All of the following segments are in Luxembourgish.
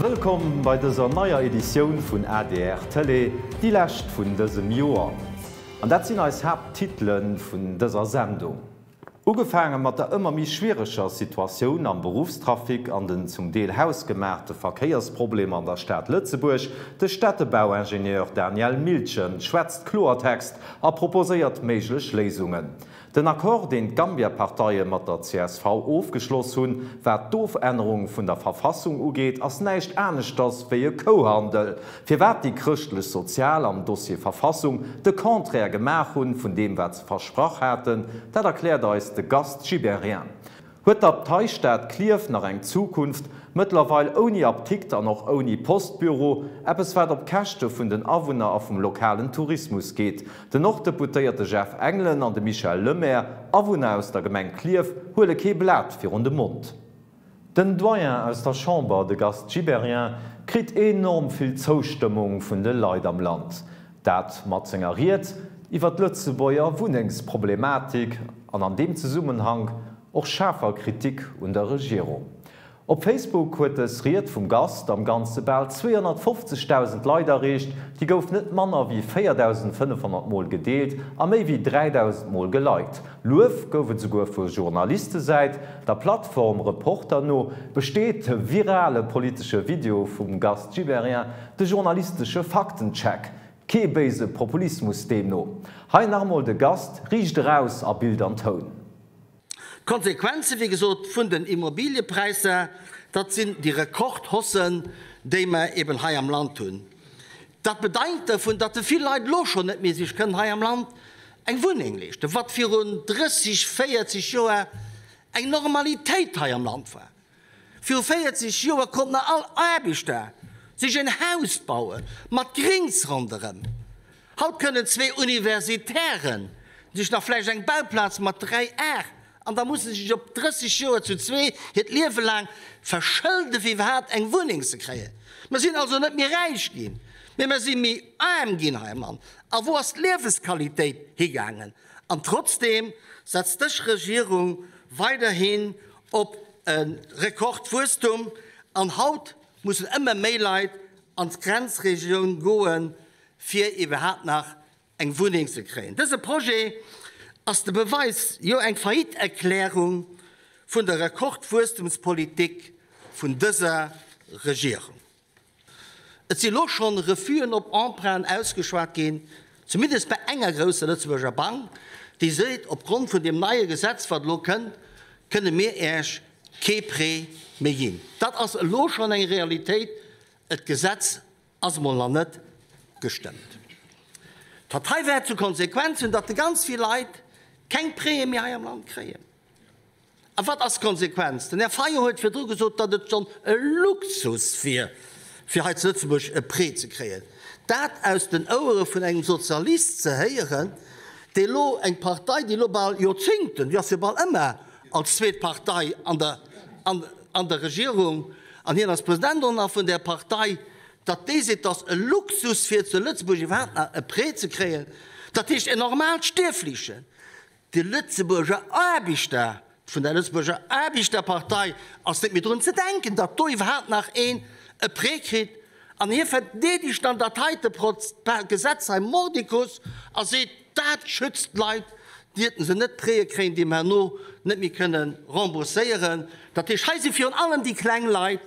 Wëllkomm bei dëser neier Editioun vun adr Tëlee, déi lescht vun dësem Joer. An dat sinn eis Haapttitele vun dëser Sendung. Ugefaange mat der ëmmer méi schwiereger Situatioun am Beruffstrafic an den zum Deel hausgemaachte Verkéiersproblemer an der Stad Lëtzebuerg, de Städtebauingenieur Daniel Miltgen schwätzt Kloertext a proposéiert méiglech Léisungen. Den Accord, deen d'Gambia-Parteie mat der csv ofgeschloss hunn, wat d'Ofännerung vun der Verfassung ugeet, ass näischt aneschters wéi e Kouhandel. Firwat déi Chrëschtlech-Sozial am Dossier Verfassung de Contraire gemaach hunn vun deem wat se versprach haten, dat erkläert eis de Gast Gibéryen. Huet d'Abteistad Klierf nach eng Zukunft? Mëttlerweil ouni Aptikt an och ouni Postbüro, eppes wat op Käschte vun den Awunner a vum lokalen Tourismus geet. Den Norddeputéierte Jeff Engelen an de Michel Lemaire, Awunner aus der Gemeng Klierf, huele kee Blat virun de Mond. Den Doyen aus der Chamber, de Gast Gibéryen, kritt enorm vill Zoustëmmung vun de Leit am Land. Dat mat senger Ried iwwer d'Lëtzebuerger Wunnengsproblematik an an deem Zesummenhank och schaarfer Kritik un der Regierung. Op Facebook huet dës Ried vum Gast am Ganze bal 250.000 Leit erreecht, déi gouf net manner wéi 4.500 Mol gedeelt a méi wéi 3.000 Mol geliked. Luef gouf et esouguer vu Journalistesäit. Der Plattform Reporter no besteet de virale politesche Video vum Gast Gibéryen de journalistesche Faktencheck. Kee béise Populismus deemno. Hei nach emol de Gast, riicht eraus a Bild an Toun. D'Konsequenze, wéi gesot, vun den Immobiliëpräisser, dat sinn déi Rekordhaussen, déi mer eben hei am Land hunn. Dat bedeit dervun, datt vill Leit elo schonn net méi sech kënnen hei am Land eng Wunneng leeschten, wat virun 30, 40 Joer eng Normalitéit hei am Land war. Viru 40 Joer konnt nach all Aarbechter sech en Haus baue mat Grings ronderëm. Haut kënnen zwee Universitären sech nach vläicht eng Bauplaz mat 3 Ar an da musse se sech op 30 Joer zu zwee hiert Liewe laang verschëlde fir iwwerhaapt eng Wunneng ze kréien. Mer sinn also net méi räich ginn, mee mer si méi aarm ginn hei am Land. A wou ass d'Liewesqualitéit higaangen? An trotzdeem setzt dës Regierung weiderhin op e Rekordwuesstum an haut mussen ëmmer méi Leit an d'Grenzregioun goen, fir iwwerhaapt nach eng Wunneng ze kréien. Dëse Projet ass de Beweis, jo eng Faillite-Erklärung vun der Rekordwuesstumspolitik vun dëser Regierung. Et si lo schonn Refusen op Emprunten ausgeschwat ginn, zumindest bei enger grousser Lëtzebuerger Bank, déi seet, opgrond vun deem neie Gesetz, wat elo kënnt, kënne mir Iech kee Prêt méi ginn. Dat ass elo schonn eng Realitéit. Et Gesetz ass emol nach net gestëmmt. Dat hei wäert zur Konsequenz hunn, datt ganz vill Leit keng Prêtë méi hei am Land kréien. A wat ass d'Konsequenz? Den Här Fayot huet virdru gesot, datt et schonn e Luxus wier, fir hei zu Lëtzebuerg e Prêt ze kréien. Dat aus den Ouere vun engem Sozialist ze héieren, dee lo eng Partei, déi lo bal Joerzéngten, déi ass jo bal ëmmer als zweet Partei an der, an der Regierung, an hien ass President och nach vun där Partei, datt dee seet, datt e Luxus wier, zu Lëtzebuerg iwwerhaapt nach e Prêt ze kréien, dat heescht en normaalt Stierflichen, De Lëtzebuerger Aarbechter, vun der Lëtzebuerger Aarbechterpartei ass net méi drun ze denken, datt do iwwerhaapt nach een e Prêt kritt. An hie verdeedegt dann dat heite Gesetz hei mordicus a seet, dat schützt d'Leit, dierten se net Prêtë kréien, déi mer herno net méi kënne rembourséieren. Dat heescht, hei si virun allem déi kleng Leit,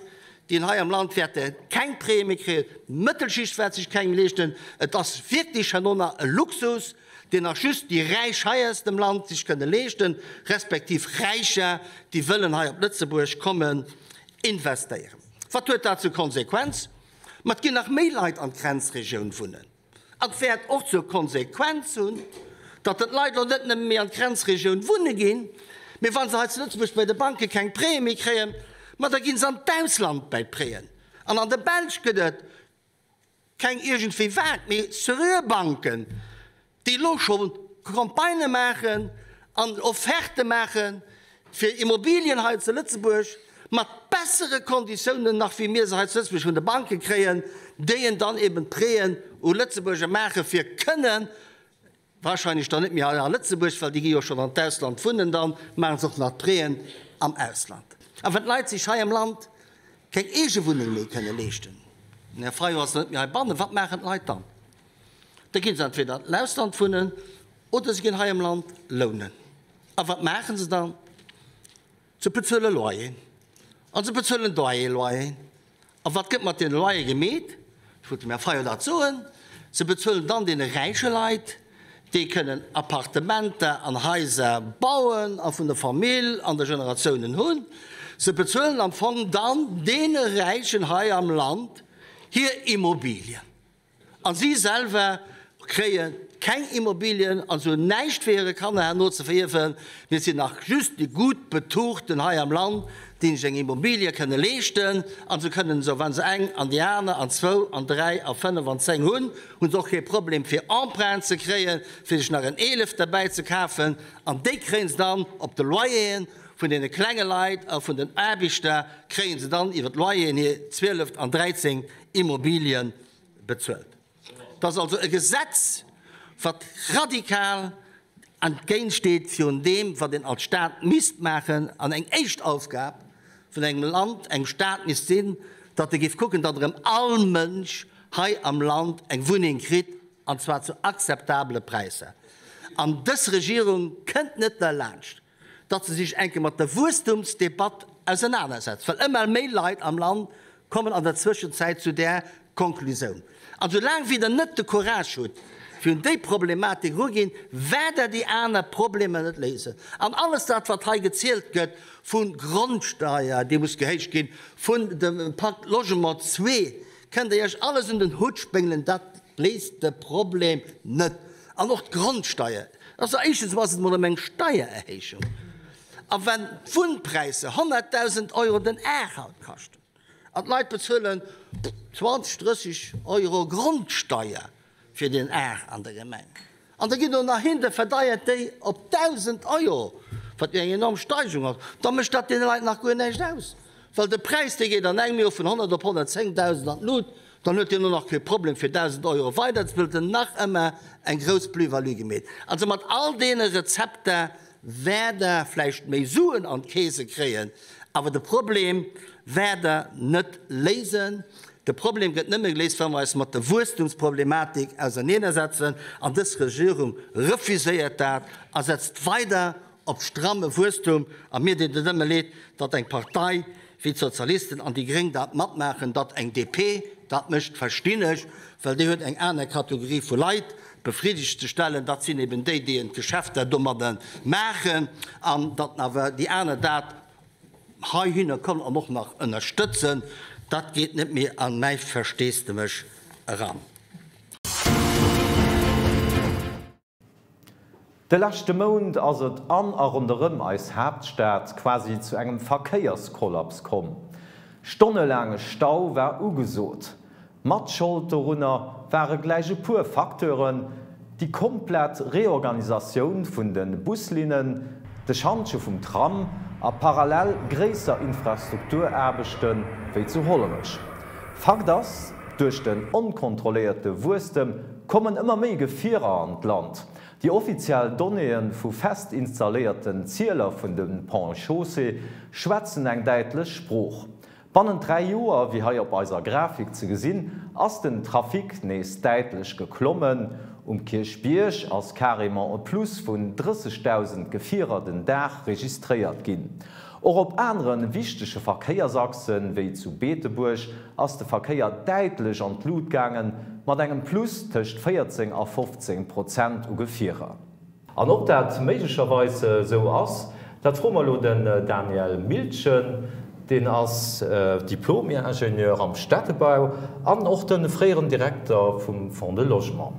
déi hei am Land wäerte keng Prêtë méi kréien, d'Mëttelschicht wäert sech keng méi leeschten. Et ass wierklech herno nach e Luxus, deen nach just déi Räich hei aus dem Land sech kënne leeschten, respektiv Räicher, déi wëllen hei op Lëtzebuerg kommen investéieren. Wat huet dat zur Konsequenz? Ma et ginn nach méi Leit an d'Grenzregioun wunnen. An et wäert och zur Konsequenz hunn, datt d'Leit elo net nëmme méi an d'Grenzregioun wunne ginn, mee wa se hei zu Lëtzebuerg bei de Banke keng Prêtë méi kréien, ma da gi se an d'Ausland bäi d'Prêten. An an der Belsch gëtt et Keng iergendwéi wat, mee seriö Banken, déi elo scho Campagnë maachen an Offerte maache fir Immobilien hei zu Lëtzebuerg mat bessere Konditiounen nach wéi mir se hei zu Lëtzebuerg vun de Banke kréien, déi en dann eben d'Prêten u Lëtzebuerger maache fir kënnen Wahrscheinlech dann net méi hei a Lëtzebuerg, well déi gi jo schonn an d'Ausland wunnen, dann maachen se och nach d'Prêten am Ausland. A wann d'Leit sech hei am Land. keng eege Wunneng méi kënne leeschten, den Här Fayot ass net méi heibannen, wat maachen d'Leit dann? Da gi se entweder an d'Ausland wunnen oder se ginn hei am Land lounen. A wat maache se dann? Se bezuele Loyer a se bezuelen Doyer-Loyer. A wat gëtt mat deene Loyer gemeet? Ech wollt dem Här Fayot dat soen. Se bezuelen dann deene räiche Leit, déi kënnen Appartementer an Haiser bauen a vun der Famill an de Generatiounen hunn. Se bezuelen am Fong dann deene Räichen hei am Land hir Immobilien. A si selwer kréie keng Immobilien an se hunn näischt fir hire Kanner herno ze verierwen, mee et sinn nach just déi gutt Betuchten hei am Land, déi sech eng Immobilie kënne leeschten. A se kënnen esou, wa se eng an déi aner an zwou an dräi a fënnef an 10 hunn, hu se och kee Problem fir Emprunt ze kréien, fir sech nach en eeleft derbäi ze kafen. An déi kréie se dann op de Loyeren vun deene klenge Leit a vun den Aarbechter kréie se dann iwwer d'Loyeren hir zwieleft an dräizéngt Immobilien bezuelt. Et ass also e Gesetz, wat radikal entgéintsteet virun deem, wat een als Stat misst maachen an eng éischt Aufgab vun engem Land, engem Stat misst sinn, datt e géif kucken, datt erëm all Mënsch hei am Land eng Wunneng kritt, an zwar zu akzeptabele Präisser. An dës Regierung kënnt net derlaanscht, datt se sech enke mat der Wuesstumsdebatt ausernanersetzt, well ëmmer méi Leit am Land kommen an der Zwëschenzäit zu där Konklusioun. An soulaang wéi Der net de Courage hutt, fir un déi Problematik eruginn, wäert Der déi aner Problemer net léisen. An alles dat, wat hei gezielt gëtt vu Grondsteier, déi muss gehéicht ginn, vun dem Pacte Logement zwee, kënnt Der Iech alles un den Hutt spéngelen, dat léist de Problem net. An och d'Grondsteier, also éischtens emol ass et emol ëm eng Steiererhéijung. A wann d'Wunnpräisser 100.000 Euro den Ar haut kaschten an d'Leit bezuelen 20, 30 Euro Grondsteier fir den Ar an der Gemeng, an da ginn do nach hin, da verdeiert déi op 1.000 Euro, wat jo eng enorm Steigerung ass, da mécht dat deene Leit nach guer näischt aus, well de Präis, dee geet an engem Joer vun 100 op 110.000 an d'Lut. Dann huet hien och nach kee Problem fir 1.000 Euro weider ze huet en nach ëmmer eng grouss Plus-value gemeet. Also mat all deene Rezepter wäert Der vläicht méi Suen an d'Keese kréien, awer de Problem wäert Der net léisen. De Problem gëtt nëmme geléist, wa mer eis mat der Wuesstumsproblematik auserneenersetzen. An dës Regierung refuséiert dat a setzt weider op stramme Wuesstum. A mir deet et nëmme leed, datt eng Partei wéi d'Sozialisten an déi Gréng dat matmaachen. Datt eng DP dat mécht, verstinn ech, well déi huet eng aner Kategorie vu Leit befriddegt ze stellen. Dat sinn eben déi, déi en d'Geschäfter domadde maachen. An datt awer déi aner dat heihinner kommen an och nach ënnerstëtzen, dat geet net méi an mäi Versteesdemech eran. De leschte Mount ass et an a ronderëm eis Haaptstad quasi zu engem Verkéierskollaps komm. Stonnelaange Stau war ugesot. Mat Schold dorunner ware gläich e puer Facteuren, déi komplett Reorganisatioun vun de Buslinnen, de Schantje vum Tram a parallel gréisser Infrastrukturaarbechte wéi zu Hollerech. Fakt ass, duerch den onkontrolléierte Wuesstem kommen ëmmer méi Gefierer an d'Land. Déi offiziell Donnéeë vu fest installéierten Zieler vun de Ponts et Chaussées schwätzen eng däitlech Sprooch. Bannent 3 Joer, wéi hei op eiser Grafik ze gesinn, ass den Trafic nees däitlech geklommen. Um Kierchbierg ass carrément e Plus vun 30.000 Gefierer den Dag registréiert ginn. Och op anere wichtege Verkéiersachsen, wéi zu Beetebuerg, ass de Verkéier däitlech an d'Lut gaangen, mat engem Plus tëscht 14 a 15 Prozent u Gefierer. An ob dat méiglecherweis esou ass, dat froe mer elo den Daniel Miltgen. Deen ass Diplom-Ingenieur am Städtebau an och de fréieren Direkter vum Fonds de Logement.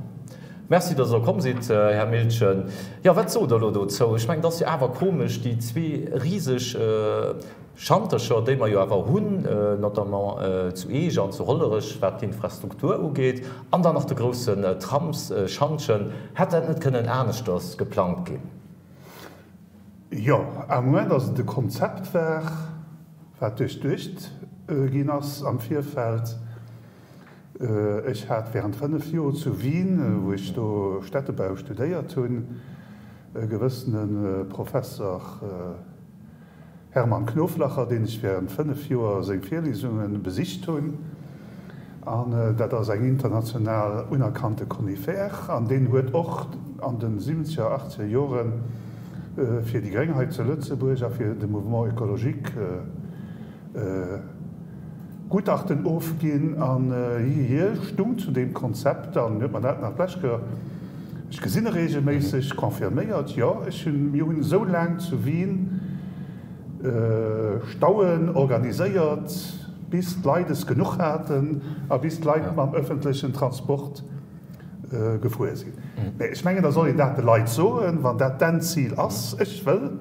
Merci, datt Der komm sidd, Här Miltgen. Jo, wat sot Der elo dozou? Ech mengen, et ass jo awer komesch, déi zwee riseg Schantercher, déi mer jo awer hunn, notamment zu Eech an zu Hollerech, wat d'Infrastruktur ugeet, an dann nach de groussen Tramsschantjen, hätt dat net kënnen aneschters geplangt ginn? Jo, à moins datt et e Konzept war, wat duerchduecht ginn ass am Virfeld. Ech hat während 5 Joer zu Wien, wou ech do Städtebau studéiert hunn, e gewëssene Professor. Hermann Knoflacher, deen ech während 5 Joer seng Virliesunge besicht hunn. An dat ass eng international unerkannte Conifère an deen huet och an de siwwenzeger, achtzeger Jore fir déi Gréng hei zu Lëtzebuerg a fir de Mouvement écologique Gutachten ofginn. An hie stung zu deem Konzept an huet mer dat nach d'lescht Kéier, ech gesinn e regelméisseg, confirméiert, Jo, ech hunn, mir hunn esou laang zu Wien Stauen organiséiert, bis d'Leit es genuch haten a bis d'Leit mam öffentlechen Transport gefuer sinn. Mä ech mengen, da soll een dat de Leit soen, wann dat d'Endzil ass, ech wëll,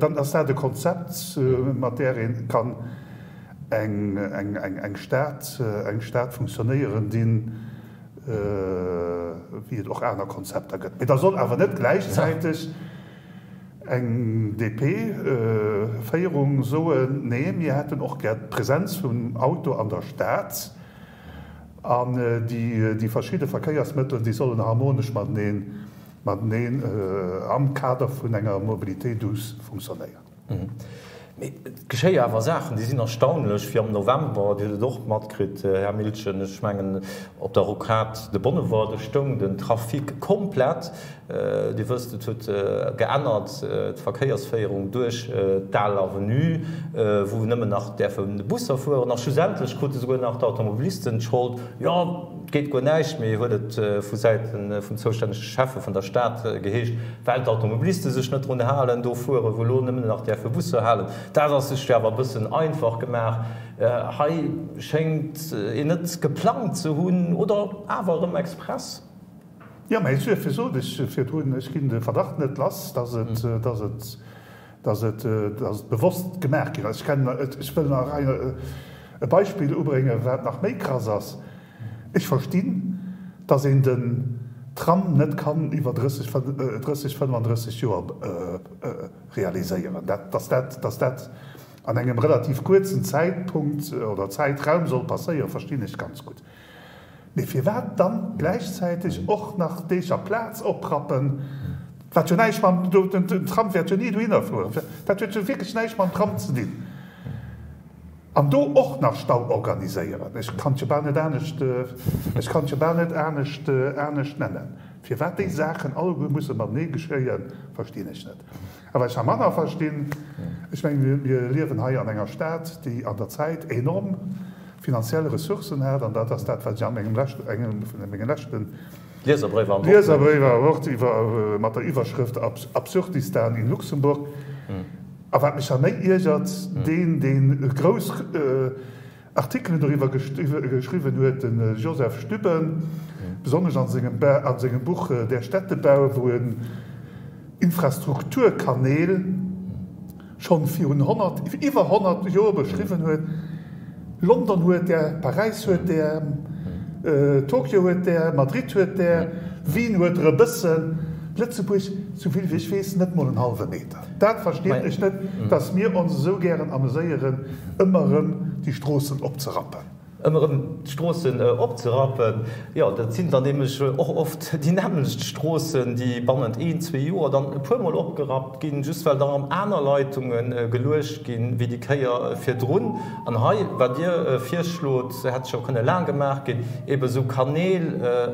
dann ass dat e Konzept, mat där ee kann eng Stad, eng Stad funktionéieren dinn, wéi et och aner Konzepter gëtt. Mä da soll awer net gläichzäiteg eng DP-Féierung soen, Nee, mir hätten och gär d'Präsenz vum Auto an der Stad an déi verschidde Verkéiersmëttel, déi sollen harmonesch mateneen, mateneen am Kader vun enger Mobilité douce funktionéieren. Mee et geschéie awer Saachen, déi sinn erstaunlech, wéi am November, Dir hutt et och matkritt, Här Miltgen, ech mengen op der Rocade de Bonnevoie, do stoung den Trafic komplett, Dir wësst, et huet geännert, d'Verkéiersféierung duerch d'Al Avenue, wou nëmmen nach däerfe Busser fueren a schlussendlech krute souguer nach d'Automobilisten d'Schold, jo, Et geet guer näischt méi, huet et vu Säite vum zoustännege Schäffe vun der Stad geheescht, well d'Automobiliste sech net drun halen, do fuere wou elo nëmmen nach däerfe Busser halen. Dat ass sech jo awer e bëssen einfach gemaach. Hei schéngt een net geplangt ze hunn, oder awer erëm express. Jo, mä duerfir sot ech virdrun, ech ginn de Verdacht net lass, dass et, dass et, dass et, dass et bewosst gemaach ginn ass. Ech kennen, ech wëll nach e Beispill ubréngen, wat nach méi krass ass. Ech verstinn, dass een den Tram net kann iwwer 30, 30, 35 Joer realiséieren. Dat, dass dat, dass dat an engem relativ kuerzen Zäitpunkt oder Zäitraum soll passéieren, verstinn ech ganz gutt. Mee firwat dann gläichzäiteg och nach d'Eecher Plaz oprappen, wat jo näischt mam, den Tram wäert jo ni dohinner fueren, dat huet jo wierklech näischt mam Tram ze dinn. An do och nach Stau organiséieren, ech kann et jo bal net anescht, ech kann et jo bal net anescht, anescht nennen. Firwat déi Saachen alleguer musse matenee geschéien, verstinn ech net. A wat ech nach manner verstinn, ech mengen, mir liewen hei an enger Stad, déi an der Zäit enorm finanziell Ressourcen hat, an dat ass dat, wat ech an engem leschten, engem vun menge leschten Lieserbréiwer am Wort. Lieserbréiwer am Wort iwwer, mat der Iwwerschrëft Absurdistan in Luxemburg. A wat mech nach méi iergert, deen, dee grouss Artikelen doriwwer geschriwwen huet, de Joseph Stübben, besonnesch a sengem Buch Der Städtebau, wou en Infrastrukturkanäl schonn virun 100, iwwer 100 Joer beschriwwen huet. London huet där, Paräis huet där, Tokio huet där, Madrid huet där, Wien huet der e bëssen, Lëtzebuerg, souvill wéi ech weess, net mol en hallwe Meter. Dat verstinn ech net, dass mir ons esou gären ameséieren, ëmmer erëm déi Stroossen opzerappen. Ëmmer erëm d'Stroossen opzerappen, jo, dat sinn dann nämlech och oft déi nämmlecht Stroossen, déi bannent een, zwee Joer dann e puermol opgerappt ginn, just well da erëm aner Leitunge geluecht ginn, wéi déi Kéier virdrun. An hei, wat Dir virschlot, hätt scho kënne laang gemaach ginn, eebe sou Kanäl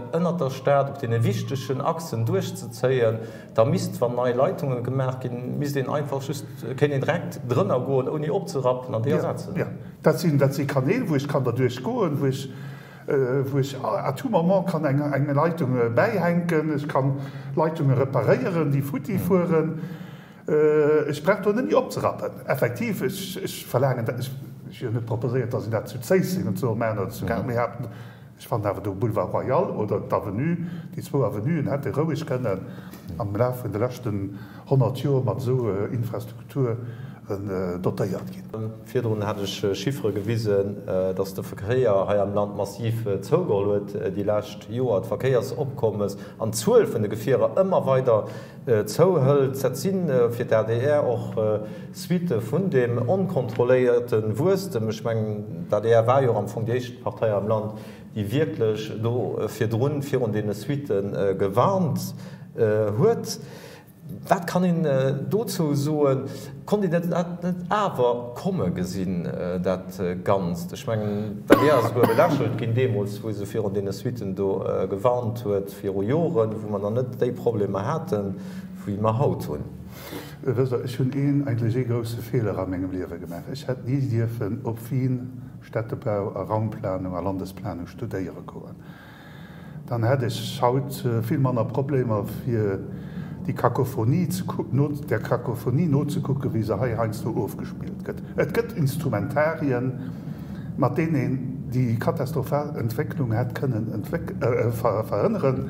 ënnert der Stad op deene wichtegen Achsen duerchzezéien. Da misst, wann nei Leitunge gemaach ginn, misst een einfach just, kéint een direkt drënner goen, ouni opzerappen an déi ersetzen. Jo, dat sinn, dat si Kanäl, wou ech kann derduerch goen, wou ech, wou ech à tout moment kann eng, eng Leitung bäihänken. Ech kann Leitunge reparéieren, déi futti fueren. Ech brauch do net méi opzerappen. Effektiv, ech, ech verlaangen dat, ech, ech hunn jo net proposéiert, datt een dat zu Zéisseng soll maachen oder zu Gare, mee haapten, Ech fannen awer de Boulevard Royal oder d'Avenue, déi zwou Avenuen hätte roueg kënnen am Laf vun de leschten 100 Joer mat esou Infrastrukturen dotéiert ginn. Virdrun hat ech Chiffere gewisen, dass de Verkéier hei am Land massiv zougeholl huet déi lescht Joer, d'Verkéiersopkommes an d'Zuel vun de Gefierer ëmmer weider zouhëlt. Dat si fir d'ADR och Suitte vun deem onkontrolléierte Wuesstem. Ech mengen, d'ADR war jo am Fong déi éischt Partei am Land, déi wierklech do virdrun virun deene Suitte gewarnt huet. Wat kann een dozou soen? Konnt een dat net awer komme gesinn, dat Ganzt? Ech mengen, d'ADR ass esouguer belächelt ginn deemools, wou se virun deene Suitten do gewarnt huet, viru Joren, wou mer nach net déi Problemer haten, wéi mer haut hunn. Wësst Der, ech hunn een, eigentlech ee grousse Feeler a mengem Liewe gemaach. Ech hätt ni dierfen op Wien Städtebau a Raumplanung a Landesplanung studéiere goen. Dann hätt ech haut vill manner Problemer fir déi Kakophonie ze no der Kakophonie nozekucken, wéi se hei heiansdo ofgespillt gëtt. Et gëtt Instrumentarien, mat deenen een déi katastrophal Entwécklung hätt kënnen verhënneren,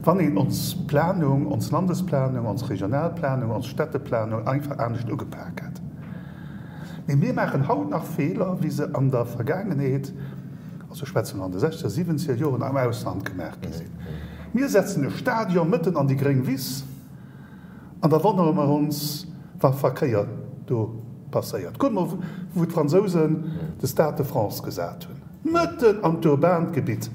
wann een ons Planung, ons Landesplanung, ons Regionalplanung, ons Städteplanung einfach anescht ugepak hätt. Mee mir maachen haut nach Feeler, wéi se an der Vergaangenheet, also ech schwätzen an de sechzeger, siwwenzeger Joren am Ausland gemaach gi sinn. Mir setzen e Stadion mëtten an déi gréng Wiss an da wonnere mer ons, wa Verkéier do passéiert. Kuckt mol, wou d'Fransousen de Stade de France gesat hunn, mëtten an d'urbaant Gebitt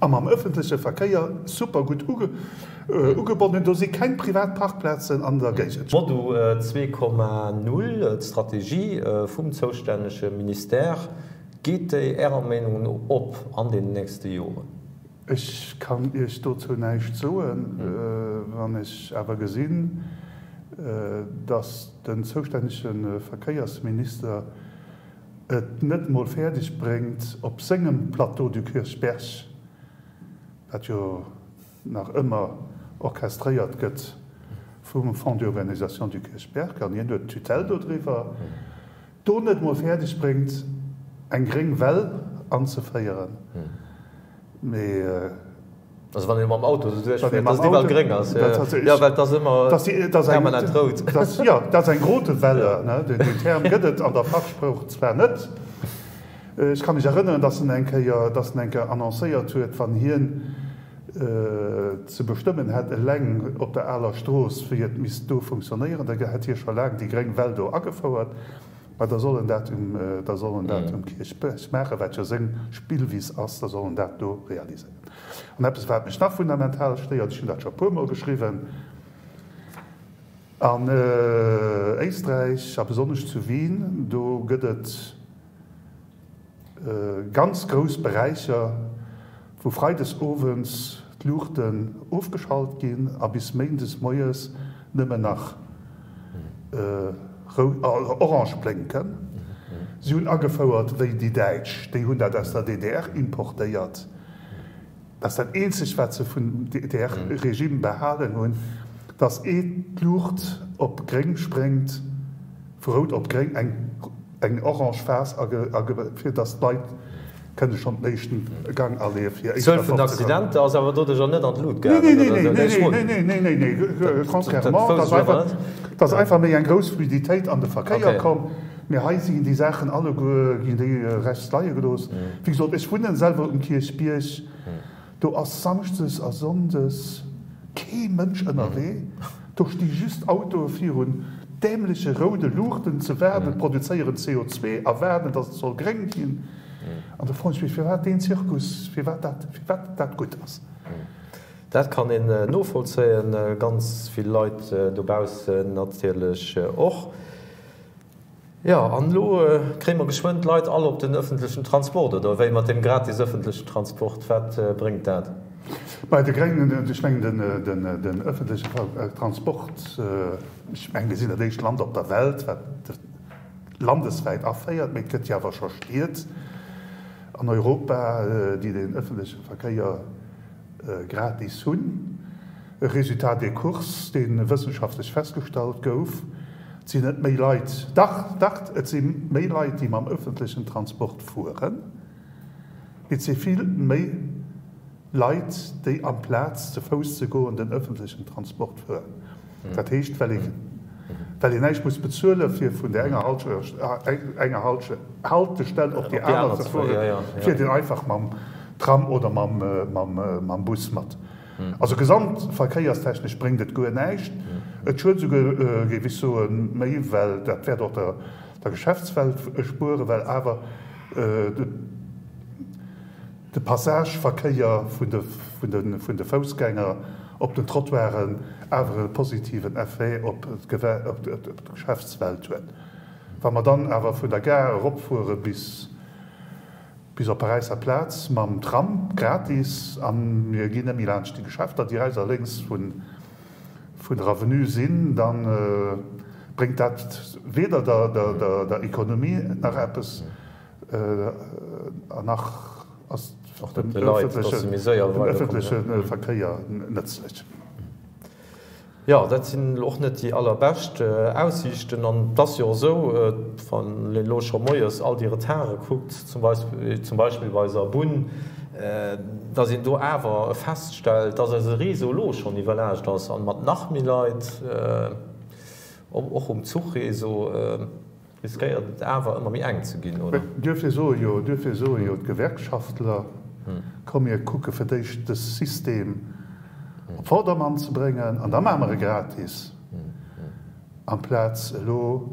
a mam ëffentleche Verkéier super gutt ugebonnen. Do si keng privat Parkplazen an der Géigend. D'Moddu 2,0, d'Strategie vum zoustännege Ministère, Geet déi Ärer Meenung no op an den nächste Joren? Ech kann Iech dozou näischt soen. Wann ech awer gesinn, datt den zoustännege Verkéiersminister et net emol fäerdeg bréngt, op sengem Plateau du Kirchberg, wat jo nach ëmmer orchestréiert gëtt vum Fonds d'urbanisation du Kirchberg, an hien huet d'Tutelle dodriwwer, do net mol fäerdeg bréngt eng gréng Well anzeféieren, mee. Also wann een mam Auto esou duerchfiert, dass et iwwerall gréng ass, jo, well et ass ëmmer permanent rout. Jo, dat ass eng rote Welle, ne, deen Term gëtt et an der Fachsprooch zwar net. Ech ka mech erënneren, dass en eng Kéier, dass en eng Kéier annoncéiert huet, wann hien ze bestëmmen hätt eleng op der aler Strooss, wéi et misst do funktionéieren, da hätt hie scho laang déi gréng Well do agefouert. Mä da soll en dat um, da soll en dat um Kierchbierg maachen, wat jo seng Spillwiss ass, da soll en dat do realiséieren. An eppes, wat mech nach fundamental stéiert, ech hunn dat scho e puermol geschriwwen, An Éisträich a besonnesch zu Wien, do gëtt et, Ganz grouss Beräicher, wou freides owends d'Luuchten ofgeschalt ginn a bis méindes moies nëmmen nach orange blénken. Si hunn agefouert, wéi déi Däitsch, déi hunn dat aus der DDR importéiert, Dat ass dat eenzegt, wat se vum DDR-Regime behalen hunn, datt ee d'Luucht op gréng spréngt, vu rout op gréng, eng orange Phas fir datt d'Leit kënne schonn den éischten Gang aleeë fir éischter D'Zuel vun den Accidenter ass awer doduercher net an d'Lut gaangen, oder esou? Nee, nee, nee, nee, nee, nee, nee, contrairement, et ass einfach méi eng grouss Fluiditéit an de Verkéier komm. Mee hei sinn déi Saachen alleguer, ginn déi rechts leie gelooss. Wéi gesot, ech wunnen selwer um Kierchbierg, do ass samschdes a sonndes kee Mënsch ënnerwee. Do sti just Autoe virun dämleche roude Luuchten ze waarden, produzéieren CO2 a waarden, datt et soll gréng ginn. An do froen ech mech, firwat deen Zirkus, firwat dat, firwat dat gutt ass. Dat kann een novollzéien, ganz vill Leit dobaussen natierlech och. Jo, an elo kréie mer geschwënn d'Leit all op den ëffentlechen Transport, oder wéi mat deem gratis ëffentlechen Transport? Wat bréngt dat? Bei de Gréngen, ech mengen den ëffentlechen Transport, ech mengen mir sinn dat éischt Land op der Welt, wat landeswäit aféiert, mee et gëtt jo awer scho Stied an Europa, déi den ëffentleche Verkéier gratis hunn. E Résultat des courses, dee wëssenschaftlech festgestallt gouf, Et sinn net méi Leit, dach, dach, et si méi Leit, déi mam ëffentlechen Transport fueren, mee et si vill méi Leit, déi amplaz ze Fouss ze goen, den ëffentlechen Transport fueren. Dat heescht, well ee, well een näischt muss bezuelen, fir vun där enger enger Haltestell op déi aner ze fueren, fiert een einfach mam Tram oder mam Bus mat. Also gesamtverkéierstechnesch bréngt et guer näischt. Et schued esouguer, géif ech soen, méi, well dat wäert och der Geschäftswelt spueren, well awer de Passageverkéier vun de Foussgänger. op den Trottoiren awer e positiven Effet op d'Geschäftswelt huet. Wa mer dann awer vun der Gare eropfuere bis bis op Paräisser Plaz mam Tram, gratis, a mir ginn net méi laanscht déi Geschäfter, déi rechts a lénks vun der Avenue sinn, da bréngt dat weder der Economie nach eppes an nach ass et dem ëffentleche Verkéier nëtzlech. Jo, dat sinn elo och net déi allerbescht Aussiichten. An et ass jo och esou, wann een elo scho moies all déi Retarde kuckt, zum Beispill bei eiser Bunn, datt een do awer feststellt, datt eise Réseau elo schonn iwwerlaascht ass an mat nach méi Leit, och um Zuchréseau, Riskéiert et awer ëmmer méi enk ze ginn, oder? Duerfir soe jo, duerfir soe jo d'Gewerkschaftler, Komm mir kucke fir d'éischt de System op Vordermann ze bréngen an da maache mer e gratis, amplaz elo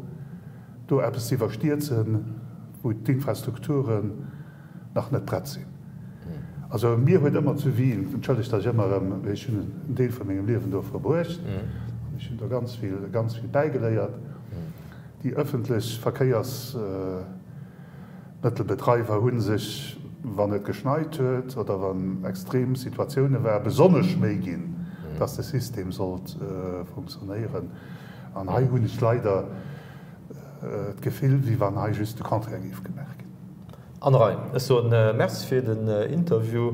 do eppes ze iwwerstierzen, wou d'Infrastrukturen nach net prett sinn. Also mir huet ëmmer zu Wien, entschëllegt, datt ech ëmmer erëm, mee ech hunn en Deel vu mengem Liewen do verbruecht an ech hunn do ganz vill, ganz vill bäigeléiert, déi ëffentlech Verkéiersmëttelbedreiwer hu sech, wann et geschneit huet oder wann extrem Situatioune waren, besonnesch Méi ginn, datt de System sollt funktionéieren. An hei hunn ech leider d'Gefill, wéi wann hei just de Contraire géif gemaach ginn. Anne Rei, ech soen Merci fir den Interview,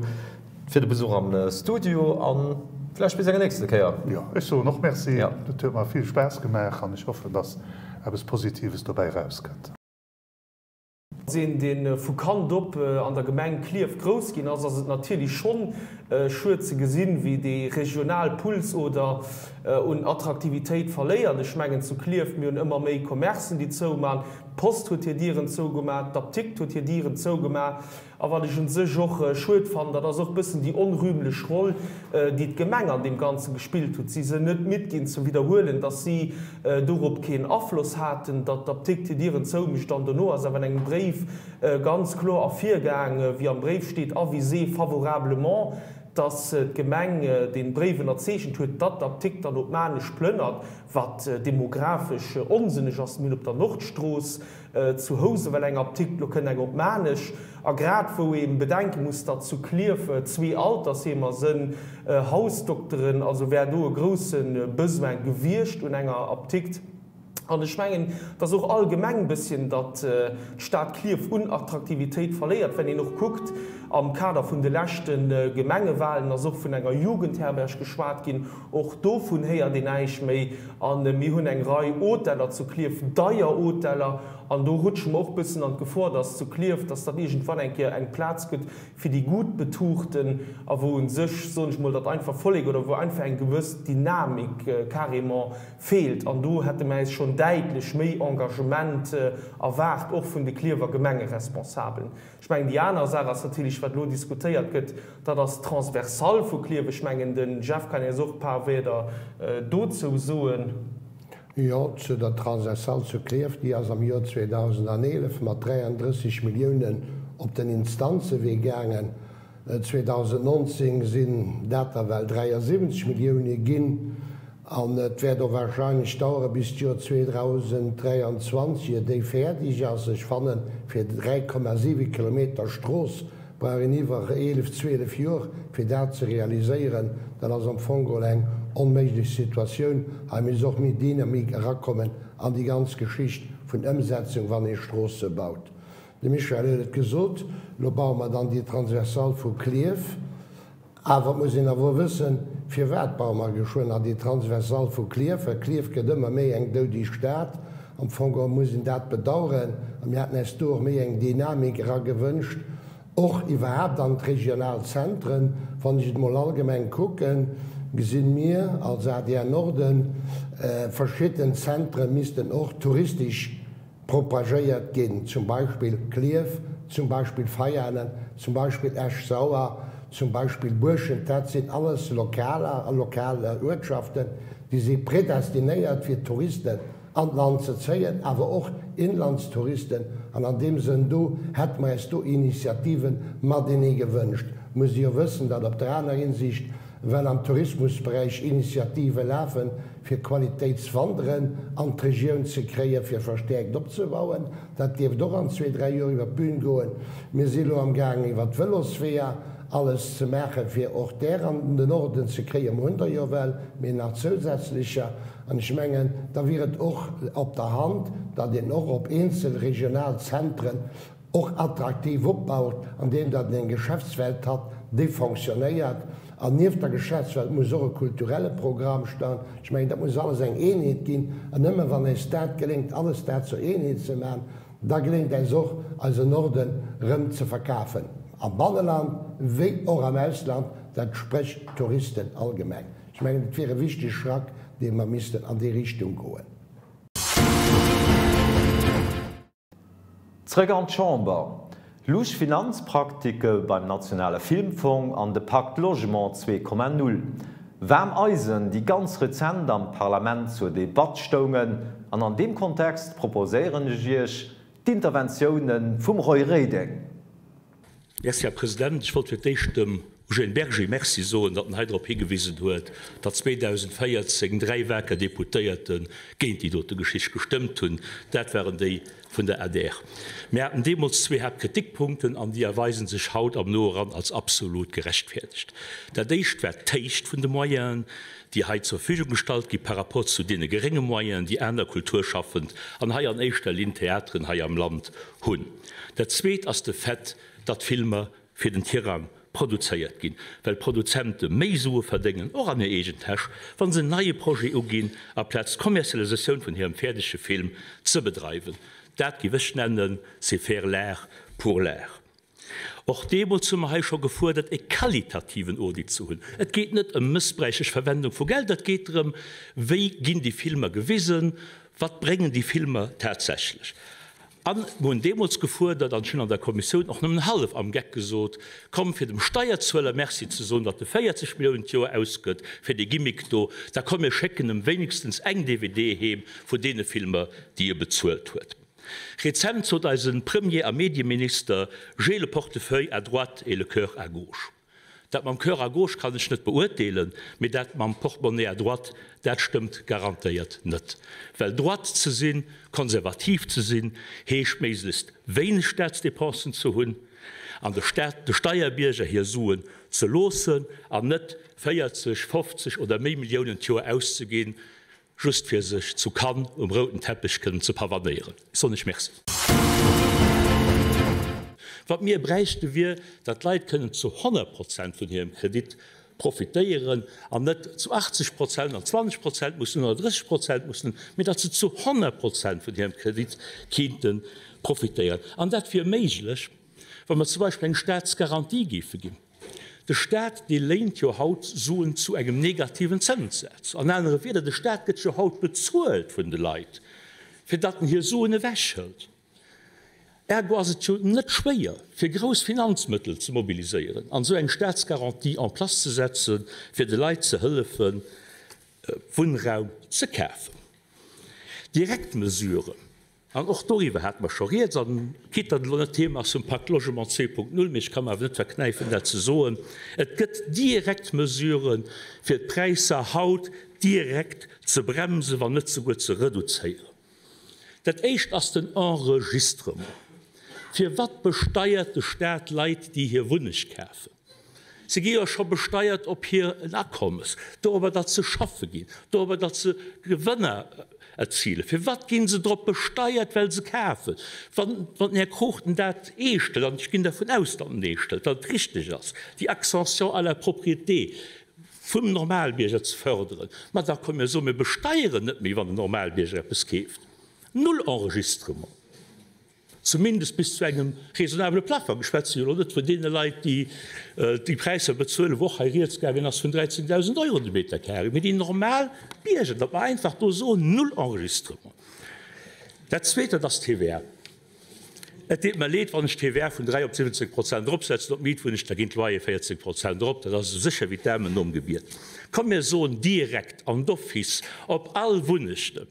fir de Besuch am Studio an vläicht bis eng nächste Kéier. Jo, ech soen och Merci. Et huet mer vill Spaass gemaach an ech hoffen, dass eppes Positives dobäi erauskënnt. Als een, dee vu Kand op an der Gemeng Klierf grouss ginn ass, ass et natierlech schonn schued ze gesinn, wéi déi regional Pulsoder un Attraktivitéit verléiert. Ech mengen zu Klierf, mir hunn ëmmer méi Commercen, déi zouman. D'Post huet hir Dieren zougemaach, d'Aptikt huet hir Dieren zougemaach. A wat ech u sech och schued fannen, dat ass och e bëssen déi onrühmlech Roll, déi d'Gemeng an deem Ganze gespillt huet. Si sinn net midd ginn ze widderhuelen, datt si dorop keen Afloss haten, datt d'Aptikt hir Dieren zoumécht. An dono ass awer an engem Bréif ganz kloer ervirgaang, wéi am Bréif steet, avisé favorablement, datt d'Gemeng dee Bréif ënnerzeechent huet, datt d'Aptikt dann op Maarnech plënnert. Wat demografesch onsënneg ass, mir hunn op der Nordstrooss zu Housen well eng Aptikt, lo kënnt eng op Maarnech. A grad wou ee bedenke muss, datt zu Klierf zwee Altersheemer sënn, Hausdokteren, also wär do e grousse Besoin gewiescht un enger Aptikt. An ech mengen, et ass och allgemeng e bësschen, datt d'Stad Klierf un Attraktivitéit verléiert, wenn een och kuckt, am Kader vun de leschte Gemengewahlen ass och vun enger Jugendherberg geschwat ginn, Och dovun héiert een näischt méi. A mir hunn eng Rei Hoteller zu Klierf, deier Hoteller, an do rutsche mer och e bëssen an d'Gefor, dass zu Klierf, dass dat iergendwann eng Kéier eng Plaz gëtt fir déi Guttbetuchten a wou u sech, soen ech mol, dat einfach Vollek oder wou einfach eng gewëss Dynamik carrément feelt. An do hätte mer äis schonn däitlech méi Engagement erwaart, och vun de Klierwer Gemengeresponsabelen. Ech mengen, déi aner Saach ass natierlech, wat elo diskutéiert gëtt, dat ass d'Transversale vu Klierf. Ech mengen, de Jeff kann eis och e paar Wierder dozou soen. Jo, zu der Transversale zu Klierf, déi ass am Joer 2011 mat 33 Milliounen op den Instanzewee gaangen. 2019 sinn dat der well 73 Millioune ginn an et wäert och wahrscheinlech dauere bis d'Joer 2023 ier déi fäerdeg ass. Ech fannen, fir 3,7 Kilometer Strooss brauch een iwwer 11, 12 Joer fir dat ze realiséieren. Dat ass am Fong geholl eng onméiglech Situatioun. Hei misst och méi Dynamik erakommen an déi ganz Geschicht vun Ëmsetzung, wann ee Stroosse baut. De Michel huet et gesot, elo baue mer dann déi Transversale vu Klierf. Awer et muss een awer och wëssen, firwat baue mer geschwënn nach déi Transversale vu Klierf, well Klierf gëtt ëmmer méi eng doudeg Stad. Am Fong geholl muss een dat bedauern a mir hätten äis do och méi eng Dynamik era gewënscht, och iwwerhaapt an d'regional Zentren. Wann ech et emol allgemeng kucken, gesinn mir als adr Norden, verschidden Zentre missten och touristesch propagéiert ginn, zum Beispill Klierf, zum Beispill Veianen, zum Beispill Esch-Sauer, zum Beispill Buerschent, dat sinn alles Lokaler a lokal Uertschaften, déi si predestinéiert fir Touristen an d'Land ze zéien, awer och Inlandstouristen. An an deem Sënn do hätte mer eis do Initiative matenee gewënscht. Muss ee jo wëssen, datt op der aner Hinsicht. Well am Tourismusberäich Initiative lafen, fir Qualitéitswanderen an d'Regioun ze kréien, fir verstäerkt opzebauen. Dat dierft och an zwee, dräi Joer iwwer d'Bün goen. Mir si elo amgaangen, iwwer d'Vëlosweeër alles ze maachen, fir och där an den Orden ze kréien. Mer hunn der jo well, mee nach zousätzlecher. An ech mengen, da wier et och op der Hand, datt een och op eenzel regional Zentren och attraktiv opbaut, andeem datt een eng Geschäftswelt hat, déi fonctionnéiert. An nieft der Geschäftswelt muss och e kulturelle Programm stoen. Ech mengen, dat muss alles eng Eenheet ginn. An nëmme wann eis dat geléngt, alles dat zur Eenheet ze maachen, da geléngt äis och, eisen Norden rëm ze verkafen, am Banneland wéi och am Ausland, dat sprécht d'Touristen allgemeng. Ech mengen, et wier e wichtege Schrack, dee mer missten an déi Richtung goen. Zrëck an d'Chamber. Louche Finanzpraktike beim nationale Filmfong an de Pacte Logement 2,0. Waarm Eisen, déi ganz rezent am Parlament zur Debatt stoungen. An an deem Kontext proposéieren ech Iech d'Interventioune vum Roy Reding. Merci, Här President. Ech wollt fir d'éischt dem Eugène Berger Merci soen, datt en hei drop higewisen huet, datt 2014 dräi waker Deputéierte géint déi dote Geschicht gestëmmt hunn. Dat waren déi vun der adr. Mir haten deemools zwee Haaptkritikpunkten, an déi erweise sech haut am Noeran als absolut gerechtfäerdegt. Dat éischt war d'Héicht vun de Moyenen, déi hei zur Verfügung gestallt gi par rapport zu deene gerénge Moyenen, déi aner Kulturschaffend, an hei an éischter Linn d'Theateren hei am Land, hunn. Dat Zweet ass de Fait, datt Filmer fir den Tirang produzéiert ginn, well d'Produzente méi Sue verdéngen, och an hir eegen Täsch, wa se en neie Projet uginn, aplaz d'Kommerzialisatioun vun hirem fäerdege Film ze bedreiwen. Dat géif ech nennen, c'est faire l'art pour l'art. Och deemools hu mer hei scho gefuerdert, e qualitativen Audit ze hunn. Et geet net ëm mëssbräichlech Verwendung vu Gelder, et geet drëm, wéi ginn déi Filmer gewisen, wat bréngen déi Filmer tatsächlech. A mer hunn deemools gefuerdert, an ech hunn an der Kommissioun och nëmmen hallef am Geck gesot, komm, fir dem Steierzueler Merci ze soen, datt e 40 Milliounen d'Joer ausgëtt fir dee Gimmick do, da komm mir schécken em wéinegstens eng DVD heem vun deene Filmer, déi e bezuelt huet. Rezent sot eise Premier a Medieminister, J'ai le portefeuille à droite et le cœur à gauche. Dat mam Cœur à gauche kann ech net beurteelen, mee dat mam Portemonnaie à droite, dat stëmmt garantéiert net. Well droite ze sinn, konservativ ze sinn, heescht méiglechst wéineg Staatsdepensen ze hunn an de Staat, de Steierbierger hir Suen ze loossen an net 40, 50 oder méi Milliounen d'Joer auszeginn, Just fir sech zu Cannes um rouden Teppech kënnen ze pavanéieren. Ech soen lech Merci. Wat mir bräichte wier, datt d'Leit kënnen zu 100 Prozent vun hirem Kredit profitéieren an net zu 80 Prozent an 20 Prozent mussen hunn oder 30 Prozent mussen hunn, mee datt se zu 100 Prozent vun hirem Kredit kinnte profitéieren. An dat wier méiglech, wa mer zum Beispill eng Staatsgarantie géife ginn. De Staat, dee léint jo haut Suen zu engem negativen Zënssaz. An anere Wieder, de Staat gëtt jo haut bezuelt vun de Leit, fir datt en hir Suen ewechhëlt. Ergo ass et jo net schwéier, fir grouss Finanzmëttel ze mobiliséieren an esou eng Staatsgarantie en place ze setzen, fir de Leit ze hëllefen, Wunnraum ze kafen. Direkt Mesuren. An och doriwwer hate mer scho rieds. An quitte datt et elo net d'Thema ass vum Pacte Logement 2.0, mee ech ka mer awer net verknäifen dat ze soen, Et gëtt direkt Mesuren, fir d'Präisser haut direkt ze bremsen, wann net souguer ze reduzéieren. Dat Éischt ass den Enregistrement. Firwat besteiert de Staat Leit, déi hir Wunneg kafen? Se gi jo scho besteiert op hiren Akommes, dorobber, datt se schaffe ginn, dorobber, datt se Gewënner erzilen. Firwat gi se drop besteiert, well se kafen? Wann den Här Cruchten dat eescht hëlt, an ech ginn dervun aus, datt en eescht hëlt, datt et richteg ass, déi Accession à la propriété vum Normalbierger ze förderen, ma da komm mir soen, mir besteieren net méi, wann den Normalbierger eppes keeft. Null Enregistrement. Zumindest bis zu engem raisonnabele Plafong. Ech schwätze jo elo net vun deene Leit, déi déi Präisser bezuelen, wou och hei rieds gaangen ass vun 13.000 Euro de Metercarré, mee déi normal Bierger, datt mer einfach do soen, null Enregistrement. Dat Zweet, dat ass d'TVA. Et deet mer leed, wann ech d'TVA vun 3 op 17 Prozent eropsetzen op d'Mietwunneg, da ginn d'Loyere 14 Prozent erop. Dat ass esou sécher wéi d'Aarmen nom Gebiet. Komm mir soen direkt an d'office op all Wunnechten.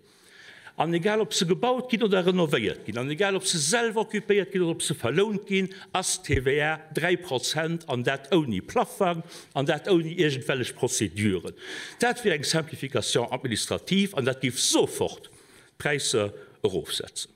An egal ob se gebaut ginn oder renovéiert ginn, an egal ob se selwer occupéiert ginn oder ob se verlount ginn, ass d'TVA 3 Prozent, an dat ouni Plaffang an dat ouni iergendwellech Prozeduren. Dat wier eng Simplification administrative an dat géif sofort d'Präisser erofsetzen.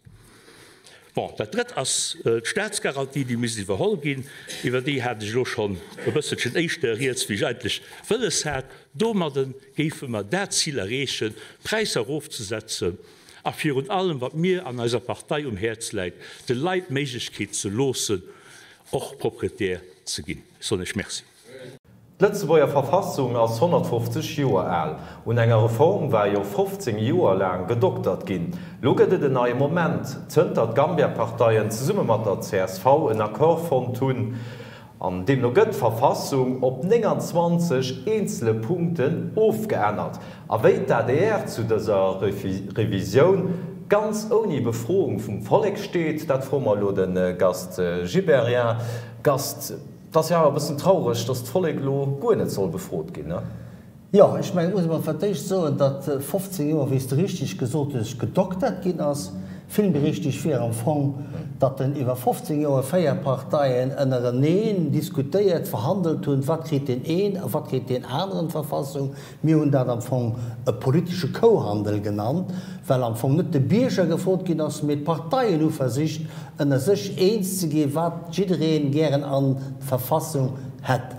Bon, dat Drëtt ass d'Staatsgarantie, déi misst iwwerholl ginn. Iwwer déi hat ech elo schonn e bësselchen éischter rieds, wéi ech eigentlech wëlles hat. Domadde géife mer dat Zil erreechen, d'Präisser erofzesetzen a virun allem, wat mir an eiser Partei um Häerz läit, de Leit d'Méiglechkeet ze loossen, och Proprietär ze ginn. Ech soen Iech Merci. D'Lëtzebuerger Verfassung ass 150 Joer al. Un enger Reform war jo 15 Joer laang gedoktert ginn. Lo gëtt et en neie Moment, zënter d'Gambia-Parteien zesumme mat der csv en Accord fonnt hunn. An deemno gëtt d'Verfassung op 29 eenzele Punkten ofgeännert. A wéi d'ADR zu dëser Revisioun ganz ouni Befroung vum Vollek steet, dat froe mer elo de Gast Gibéryen. Gast. 't ass jo awer e bëssen traureg, datt d'Vollek elo guer net soll befrot ginn, ne? Jo, ech mengen, et muss ee mol fir d'éischt soen, datt 15 Joer, wéi s de richteg gesot hues, gedoktert ginn ass. Vill méi richteg wier am Fong, datt en iwwer 15 Joer 4 Parteien ënnereneen diskutéiert, verhandelt hunn, wat kritt deen een a wat kritt deen aneren d'Verfassung. Mir hunn dat am Fong e politesche Kouhandel genannt, well am Fong net de Bierger gefrot ginn ass, mee d'Parteien hu versicht, ënner sech eens ze ginn, wat jidderee gären an d'Verfassung hätt.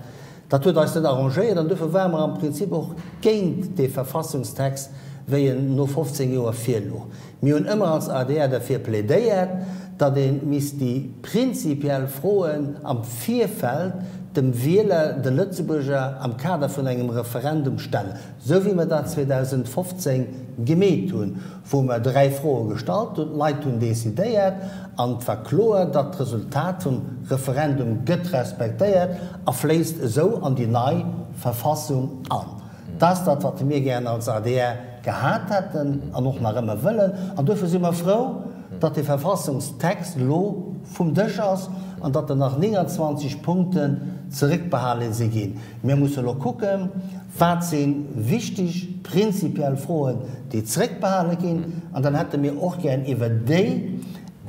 Dat huet eis net arrangéiert an dofir ware mer am Prinzip och géint dee Verfassungstext, wéi en no 15 Joer virlouch. Mir hunn ëmmer als adr derfir plädéiert, datt ee misst déi prinzipiell Froen am Virfeld dem Wieler, de Lëtzebuerger, am Kader vun engem Referendum stellen, esou wéi mer dat 2015 gemeet hunn, wou mer dräi Froe gestallt hunn, d'Leit hunn decidéiert an et war kloer, datt d'Resultat vum Referendum gëtt respektéiert a fléisst esou an déi nei Verfassung an. Dat ass dat, wat mir gären als adr gehat hätten an och nach ëmmer wëllen. An duerfir si mer frou, datt dee Verfassungstext elo vum Dësch ass an datt der nach 29 Punkten zeréckbehale si ginn. Mir musse elo kucken, wat si wichteg prinzipiell Froen, déi zeréckbehale ginn. An dann hätte mir och gären iwwer déi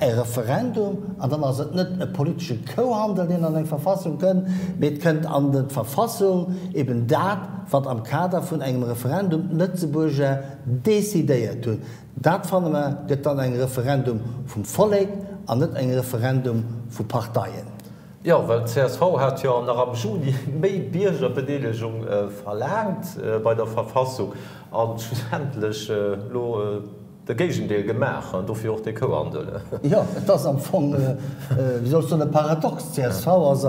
e Referendum, an dann ass et net e politesche Kouhandel, deen an eng Verfassung kënnt, mee et kënnt an d'Verfassung eben dat, wat am Kader vun engem Referendum d'Lëtzebuerger decidéiert hunn. Dat, fanne mer, gëtt dann eng Referendum vum Vollek an net eng Referendum vu Parteien. Jo, well d'CSV hat jo nach am Juni méi Biergerbedeelegung verlaangt bei der Verfassung a schlussendlech elo De Géigendeel gemaach, an dofir och dee Kouhandel. Jo, et ass am Fong, wéi soll ech soen, e Paradox. D'CSV ass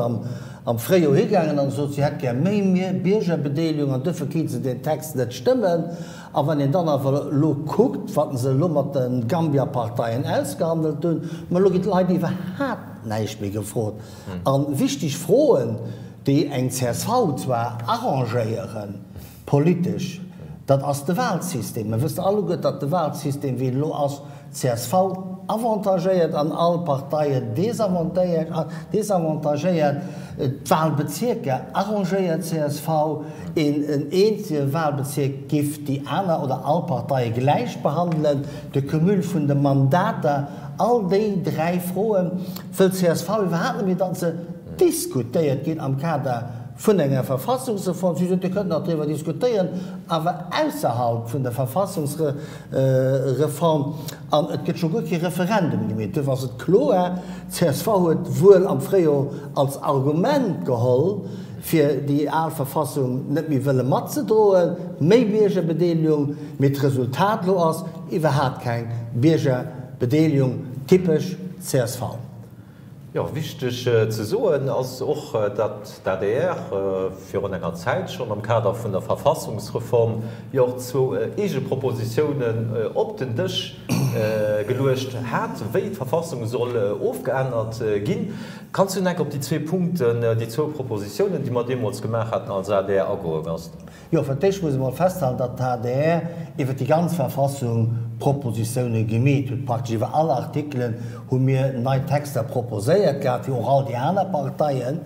am Fréijoer higaangen an sot, si hätt gär méi Biergerbedeelegung an duerfir kéint se deen Text net stëmmen. A wann een dann awer elo kuckt, wat se elo mat de Gambia-Parteien ausgehandelt hunn, ma elo ginn d'Leit iwwerhaapt näischt méi gefrot. A wichteg Froen, déi eng csv zwar arrangéieren, Politesch, dat ass de Wahlsystem. Mir wëssen alleguer, datt de Wahlsystem, wéi en elo ass, csv avantagéiert an all Parteien desavantagéiert. D'Wahlbezierker arrangéiert csv. Een eenzege Wahlbezierk giff déi aner oder all Parteie gläich behandelen. De Cumul vun de Mandater, all déi dräi Froe wëllt csv iwwerhaapt net méi, datt se diskutéiert ginn am Kader vun enger Verfassungsreform. Si sot, Dir kënnt nach driwwer diskutéieren, awer ausserhalb vun der Verfassungsreform. An et gëtt scho guer kee Referendum gemeet. Duerfir ass et kloer, csv huet wuel am Fréijoer als Argument geholl, fir déi al Verfassung net méi wëlle matzedroen, méi Biergerbedeelegung, mee d'Resultat elo ass iwwerhaapt keng Biergerbedeelegung, typesch csv. Jo, wichteg ze soen ass och, datt d'ADR virun enger Zäit schonn am Kader vun der Verfassungsreform jo och zwou eege Propositiounen op den Dësch geluecht hat, wéi d'Verfassung soll ofgeännert ginn. Kanns du enk op déi zwee Punkten, déi zwou Propositiounen, déi mer deemools gemaach haten als adr, agoe, Gast? Jo, fir d'éischt muss ee mol festhalen, datt d'ADR iwwer déi ganz Verfassung Propositiounen gemeet huet. Praktesch iwwer all Artikelen hu mir nei Texter proposéiert gehat, wéi och all déi aner Parteien.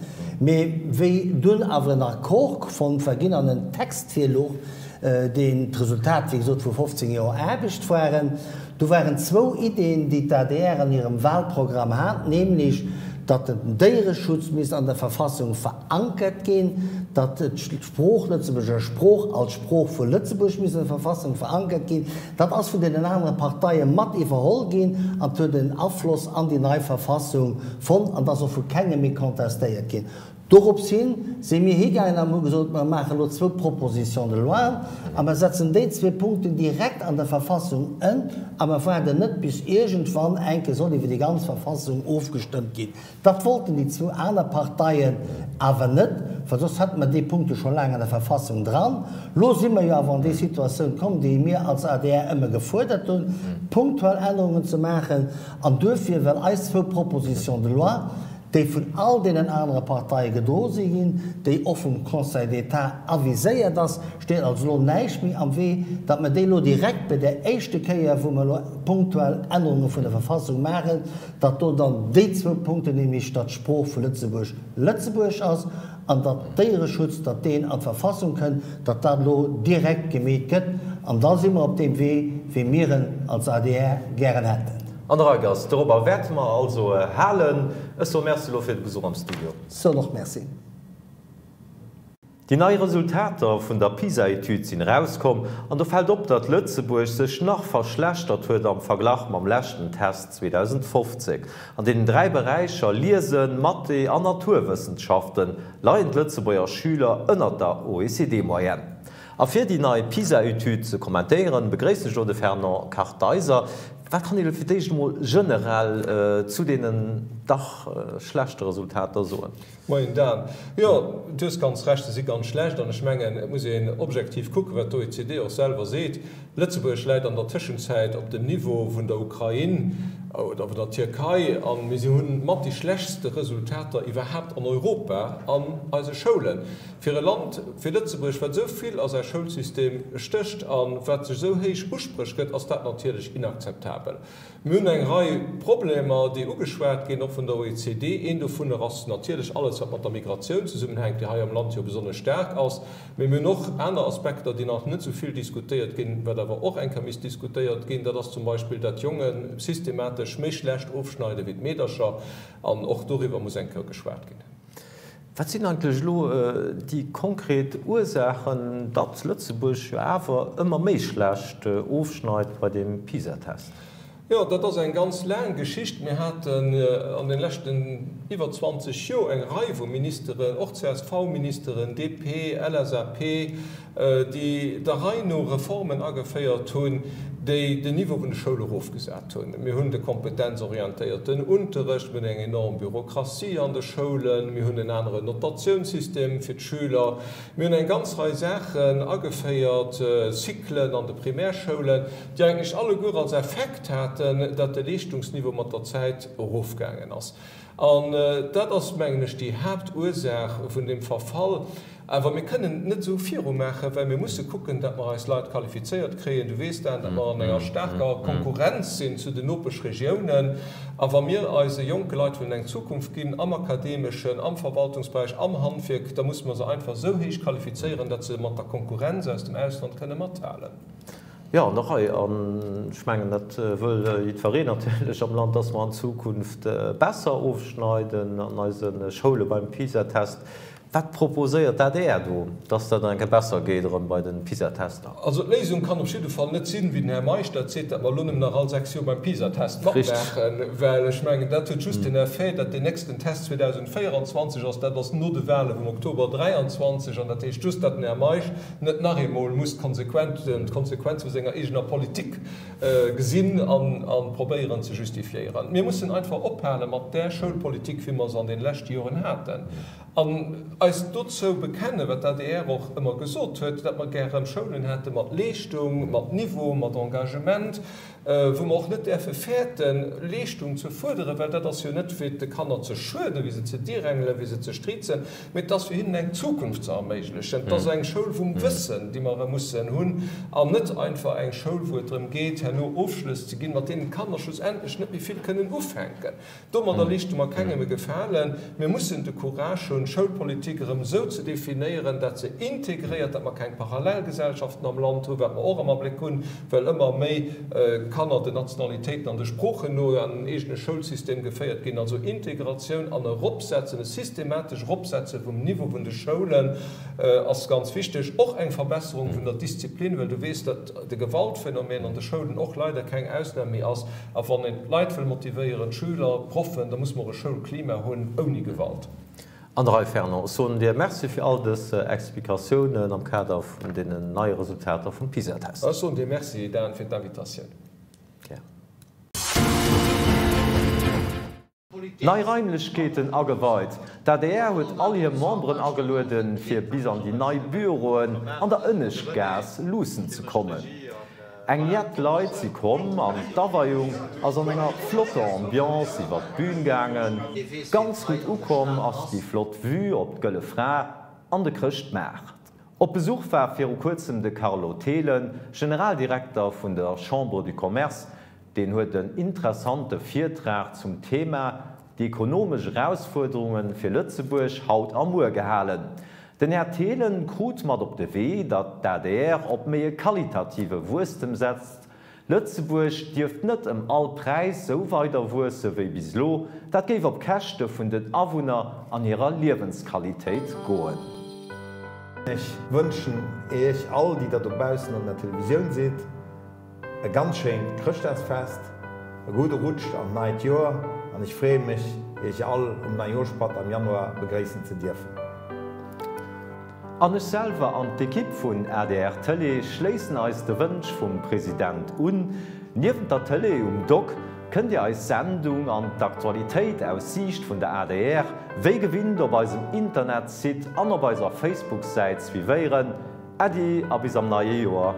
Mee wéi dunn awer en Accord fonnt war ginn an en Text virluch, Deen d'Resultat, wéi gesot, vu 15 Joer Aarbecht waren. Do waren zwou Ideen, déi d'ADR an hirem Wahlprogramm hat, nämlech datt den Déiereschutz misst an der Verfassung verankert ginn, datt d'Sprooch, d'Lëtzebuerger Sprooch als Sprooch vu Lëtzebuerg misst an der Verfassung verankert ginn. Dat ass vun deenen anere Parteie mat iwwerholl ginn an huet en Afloss an déi nei Verfassung fonnt an ass och vu kengem méi contestéiert ginn. Dorops hin si mir higaangen an hu gesot, mer maachen elo zwou Propositions de loi a mer setzen déi zwee Punkten direkt an der Verfassung ën a mer waarden net bis iergendwann eng Kéier soll iwwer déi ganz Verfassung ofgestëmmt ginn. Dat wollten déi zwou aner Parteien awer net, well soss hätte mer déi Punkte scho laang an der Verfassung dran. Lo si mer jo awer an déi Situatioun komm, déi mir als adr ëmmer gefuerdert hunn, punktuell Ännerungen ze maachen. An duerfir, well eis zwou Propositions de loi, déi vun all deenen anere Parteie gedro si ginn, déi och vum Conseil d'État aviséiert ass, steet also elo näischt méi am Wee, datt mer déi elo direkt bei där éischte Kéier, wou mer elo punktuell Ännerunge vun der Verfassung maachen, datt do dann déi zwou Punkten, nämlech datt d'Sprooch vu Lëtzebuerg Lëtzebuergesch ass an datt Déiereschutz, datt deen an d'Verfassung kënnt, datt dat elo direkt gemeet gëtt. An da si mer op deem Wee, wéi mir en als adr gären hätten. An der Rei ass. Dorobber wäerte mer also halen. Ech soe Merci elo fir de Besuch am Studio. Soen och Merci. Déi nei Resultater vun der PISA-Etüd sinn erauskomm an do fält op, datt Lëtzebuerg sech nach verschlechtert huet am Verglach mam leschten Test 2015. An deenen 3 Beräicher Liesen, Mathé an Naturwëssenschaften leien d'Lëtzebuerger Schüler ënnert der OECD-Moyenne. A fir déi nei PISA-Etüd ze kommentéieren, begréissen ech elo de Fernand Kartheiser. Wat kann een elo fir d'éischt emol generell zu deenen dach schlechte Resultater soen? Moien Dan. Jo, du hues ganz Recht, se si ganz schlecht. An ech mengen, et muss een objektiv kucken, wat d'OECD och selwer seet. Lëtzebuerg läit an der Tëschenzäit op dem Niveau vun der Ukrain oder vun der Tierkei a mir si hunn mat déi schlechtste Resultater iwwerhaapt an Europa an eise Schoulen. Fir e Land wéi Lëtzebuerg, wat esou vill a säi Schoulsystem stécht a wat sech esou héich Uspréch gëtt, ass dat natierlech inakzeptabel. Mir hunn eng Rei Problemer, déi ugeschwat ginn, och vun der OECD. Een dovunner ass natierlech alles, wat mat der Migratioun zesummenhänkt, déi hei am Land jo besonnesch staark ass. Mee mir hunn och aner Aspekter, déi nach net esou vill diskutéiert ginn, wat awer och eng Kéier misst diskutéiert ginn. Dat ass zum Beispill, dat d'Jonge systematesch méi schlecht ofschneide wéi d'Meedercher. An och doriwwer muss eng Kéier geschwat ginn. Wat sinn eigentlech elo déi konkret Ursaachen, datt Lëtzebuerg jo awer ëmmer méi schlecht ofschneit bei deem PISA-Test? Jo, dat ass eng ganz laang Geschicht. Mir haten an de leschten iwwer 20 Joer eng Rei vu Ministeren, och CSV-Ministeren, DP, LSAP, déi der Rei no Reformen ageféiert hunn, déi den Niveau vun de Schoule erofgesat hunn. Mir hunn de kompetenzorientéierten Unterrecht, mir hunn eng enorm Bürokratie an de Schoulen, mir hunn en aneren Notatiounssystem fir d'Schüler, mir hunn eng ganz Rei Saachen ageféiert, Cyclen an de Primärschoulen, déi eigentlech alleguer als Effekt haten, dat de Leeschtungsniveau mat der Zäit erofgaangen ass. An dat ass, mengen ech, déi Haaptursaach vun deem Verfall. Awer mir kënnen net esou virumaachen, well mir musse kucken, datt mer eis Leit qualifizéiert kréien. Du weess, Dan, datt mer an enger staarker Konkurrenz sinn zu den Nopeschregiounen. A wa mir eise jonke Leit wëllen eng Zukunft ginn am akademeschen, am Verwaltungsberäich, am Handwierk, da musse mer se einfach esou héich qualifizéieren, datt se mat der Konkurrenz aus dem Ausland kënne mathalen. Jo, an och hei, an ech mengen, dat wëll jiddwereen natierlech am Land, dass mer an Zukunft besser ofschneiden an eise Schoule beim PISA-Test. Wat proposéiert d'ADR do, dass dat eng Kéier besser geet erëm bei de PISA-Tester? Also d'Léisung kann op jidde Fall net sinn, wéi den Här Meisch dat seet, datt mer elo nëmmen nach all 6 Joer beim PISA-Test matmaachen, well ech mengen, dat huet just den Effet, datt deen nächsten Test 2024 ass, dat ass no de Wahle vum Oktober 23, an dat heescht just, datt den Här Meisch net nach eemol muss d'Konsequenz vu senger eegener Politik gesinn a probéieren ze justifiéieren. Mir mussen einfach ophale mat där Schoulpolitik, wéi mer se an de leschte Joren haten, an eis dozou bekennen, wat d'ADR och ëmmer gesot huet, datt mer gär erëm Schoulen hätte mat Leeschtung, mat Niveau, mat Engagement, wou mer och net däerfe fäerten, Leeschtung ze fuerderen, well dat ass jo net fir de Kanner ze schueden, fir se ze dirängelen, fir se ze striizen, mee et ass fir hinnen eng Zukunft ze erméiglechen. Et ass eng Schoul vum Wëssen, déi mer erëm mussen hunn, an net einfach eng Schoul, wou et drëm geet, herno Ofschlëss ze ginn, mat deenen d'Kanner schlussendlech net méi vill kënnen ufänken. Domadder leeschte mer kengem e Gefalen. Mir mussen de Courage hunn. hunn, d'Schoulpolitik erëm esou ze definéieren, dat se integréiert, dat mer keng Parallelgesellschaften am Land hunn, wat mer och am Abléck hunn, well ëmmer méi Kanner den Nationalitéiten an de Sproochen no an en eegene Schoulsystem geféiert ginn. Also Integratioun an Eropsetzen, e systematesch Eropsetze vum Niveau vun de Schoulen ass ganz wichteg. Och eng Verbesserung vun der Disziplin, well du weess, datt de Gewaltphänomen an de Schoulen och leider keng Ausnam méi ass. A wann een d'Leit wëll motivéieren, d'Schüler, d'Proffen, da muss mer och e Schoulklima hunn ouni Gewalt. Andrei Fernand, ech soen dir Merci fir all dës Explikatiounen am Kader vun deenen neie Resultater vum PISA-Test. Ech soen dir Merci, Dan, fir d'Invitatioun. Gär. Nei Raimlechkeeten ageweit. D'adr huet all hir Memberen agelueden, fir bis an déi nei Büroen an der Ënneschtgaass luussen ze kommen. Eng jett Leit si komm an d'Aweiung ass an enger flotter Ambiance iwwer d'Bühn gaangen. Ganz gutt ukomm ass déi flott Vue op d'Gëlle Fra an de Chrëschtmaart. Op Besuch war viru kuerzem de Carlo Thelen, Generaldirekter vun der Chambre du Commerce. Deen huet en interessante Virtrag zum Thema Déi ekonomesch Erausfuerderunge fir Lëtzebuerg haut a muer gehalen. Den Här Thelen krut mat op de Wee, datt d'ADR op méi e qualitative Wuesstem setzt. Lëtzebuerg dierft net ëm all Präis sou weider wuesse wéi bis elo, dat géif op Käschte vun den Awunner an hirer Liewensqualitéit goen. Ech wënschen Iech all, déi der dobaussen an der Televisioun sidd, E ganz schéint Chrëschtdagsfest, e gudde Rutsch an d'neit Joer an ech freeë mech, Iech all um Neijooschpatt am Januar begréissen ze dierfen. An ech selwer an d'Ekipp vun adr Tëlee schléissen eis de Wënsch vum President un. Niewent der Tëlee um Dock kënnt Dir eis Sendung an d'Aktualitéit aus Siicht vun der adr wéi gewinnt op eisem Internetsite an op eiser Facebook-Säit suivéieren. Äddi a bis am neie Joer!